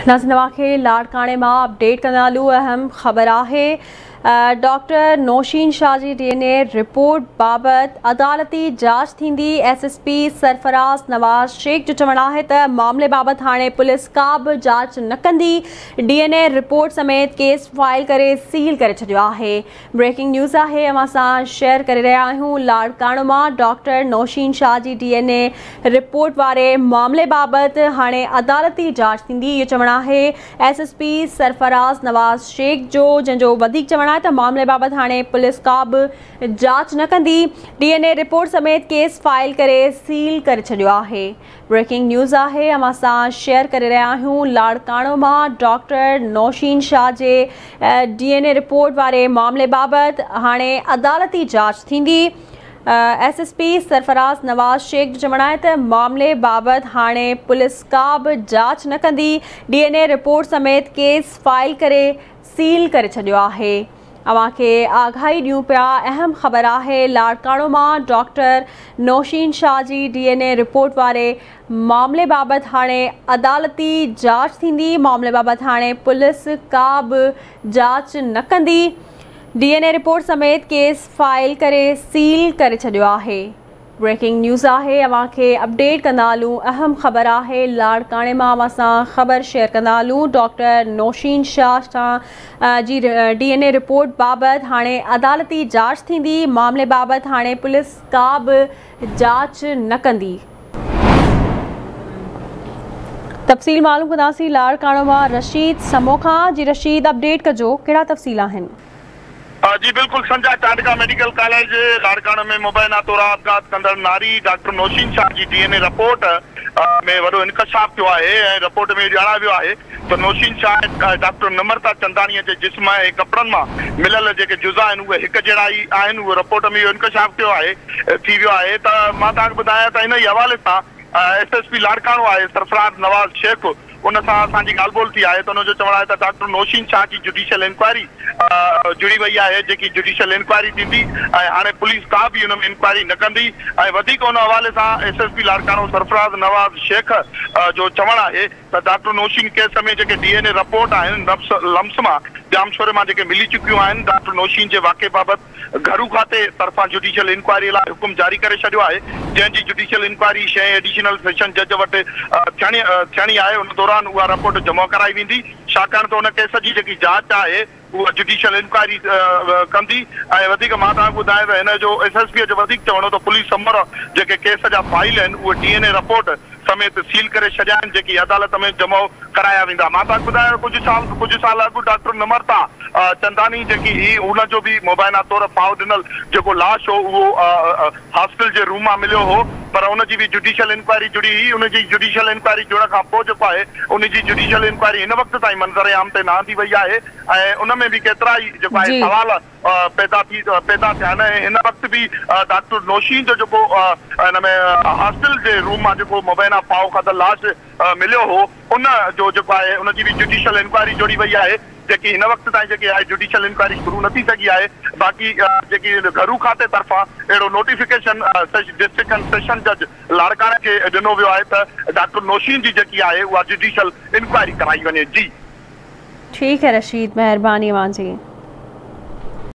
नाज़रीन अव्हां लाड़काणे मां अपडेट कंदा हलूं। अहम ख़बर आहे doctor Nausheen Shah ji DNA report बाबति अदालती जांच थींदी। एसएसपी सरफराज़ नवाज़ शेख जो चवणु आहे त मामले बाबति हाणे पुलिस का बि जांच न कंदी। डीएनए रिपोर्ट समेत केस फाइल करे सील करे छॾियो आहे। ब्रेकिंग न्यूज़ आहे अव्हां सां शेयर करे रहिया आहियूं। लाड़काणो मां doctor Nausheen Shah ji DNA report वारे मामले बाबति हाणे अदालती जांच थींदी। इहो चवणु आहे एसएसपी सरफराज़ नवाज़ शेख जो, जंहिंजो वधीक चवणु आहे त मामले बाबति हाणे पुलिस का बि जांच न कंदी। डीएनए रिपोर्ट समेत केस फाइल करे सील करे छॾियो आहे। ब्रेकिंग न्यूज़ आहे अव्हां सां शेयर करे रहिया आहियूं। लाड़काणो मां डॉक्टर नौशीन शाह जे डीएनए रिपोर्ट वारे मामले बाबति हाणे अदालती जांच थींदी। एसएसपी सरफराज़ नवाज़ शेख जो चवणु आहे त मामले बाबति हाणे पुलिस का बि जांच न कंदी। डीएनए रिपोर्ट समेत केस फाइल करे सील करे छॾियो आहे। अव्हांखे आगाही ॾियूं पिया। अहम ख़बर आहे लाड़काणो मां doctor Nausheen Shah ji DNA report वारे मामले बाबति हाणे अदालती जांच थींदी। मामले बाबति हाणे पुलिस का बि जांच न कंदी। डीएनए रिपोर्ट समेत केस फाइल करे सील करे छॾियो आहे। ब्रेकिंग न्यूज़ आहे अव्हांखे अपडेट कंदा हलूं। अहम ख़बर आहे लाड़काणे मां अव्हां सां ख़बर शेयर कंदा हलूं। डॉक्टर नौशीन शाह सां जी डीएनए रिपोर्ट बाबति हाणे अदालती जांच थींदी। मामले बाबति हाणे पुलिस का बि जांच न कंदी। तफ़सील मालूम कंदासीं लाड़काणो मां रशीद समो खां। जी रशीद, अपडेट कजो, कहिड़ा तफ़सील आहिनि? जी बिल्कुल, संजा चांडका मेडिकल कॉलेज लाड़काणो में मुबैना तौर आपघात कंदड़ नारी doctor Nausheen Shah ji DNA report में वॾो इंकशाफ़ थियो आहे ऐं रिपोर्ट में ॼाणायो वियो आहे त नौशीन शाह ऐं डॉक्टर नम्रता चंदाणीअ जे जिस्म ऐं कपिड़नि मां मिलियल जेके जुज़ा आहिनि उहे हिकु जहिड़ा ई आहिनि। उहो रिपोर्ट में इहो इंकशाफ़ थियो आहे, थी वियो आहे। त मां तव्हांखे ॿुधायां त इन ई हवाले सां एसएसपी लाड़काणो आहे सरफराज़ नवाज़ शेख, उन सां असांजी ॻाल्हि ॿोल थी आहे त हुनजो चवणु आहे त doctor Nausheen Shah ji judicial inquiry जुड़ी वई आहे, जेकी जुडिशियल इंक्वायरी थींदी ऐं हाणे पुलिस का बि हुन में इंक्वायरी न कंदी। ऐं वधीक हुन हवाले सां एसएसपी लाड़काणो सरफराज़ नवाज़ शेख जो चवणु आहे त डॉक्टर नौशीन केस में जेके डीएनए रिपोर्ट आहिनि लम्स मां जामशोरे मां जेके मिली चुकियूं आहिनि, डॉक्टर नौशीन जे वाक़े बाबति घरू खाते तरफ़ां जुडिशियल इंक्वायरी लाइ हुकुम जारी करे छॾियो आहे, जंहिंजी जुडिशियल इंक्वायरी छह एडिशनल सेशन जज वटि थियणी आहे। उन दौरान उहा रिपोर्ट जमा कराई वेंदी, छाकाणि त उन केस जी जेकी जांच आहे उहा जुडिशियल इंक्वायरी कंदी। ऐं वधीक मां तव्हांखे ॿुधायां त हिन जो एसएसपी जो वधीक चवणु त पुलिस समूरा जेके केस जा फाइल आहिनि उहे डीएनए रिपोर्ट समेत सील करे छॾिया आहिनि, जेकी अदालत में जमा कराया वेंदा। मां तव्हांखे ॿुधायां कुझु साल अॻु डॉक्टर नम्रता चंदानी जेकी हुई हुनजो बि मुबैना तौर फाव ॾिनल जेको लाश हो उहो हॉस्टल जे रूम मां मिलियो हो, पर उनजी बि जुडिशियल इंक्वायरी जुड़ी हुई। उनजी जुडिशियल इंक्वायरी जुड़ण खां पोइ जेको आहे उनजी जुडिशियल इंक्वायरी हिन वक़्त ताईं मंज़र आम ते न आंदी वई आहे ऐं उन में बि केतिरा ई जेको आहे सवाल पैदा थिया आहिनि। ऐं हिन वक़्तु बि डॉक्टर नौशीन जो जेको हिन में हॉस्टल जे रूम मां जेको मुबैना पाव खाधल लाश मिलियो हो उन जो जेको आहे उनजी बि जुडिशियल इंक्वायरी जोड़ी वई आहे, जेकी हिन वक़्त ताईं जेकी आहे जुडिशियल इंक्वायरी शुरू न थी सघी आहे। बाक़ी जेकी घरू खाते तरफ़ां अहिड़ो नोटिफिकेशन डिस्ट्रिक्ट एंड सेशन जज लाड़काणे खे ॾिनो वियो आहे त डॉक्टर नौशीन जी जेकी आहे उहा जुडिशियल इंक्वायरी कराई वञे। जी ठीक है रशीद, महिरबानी अव्हांजी।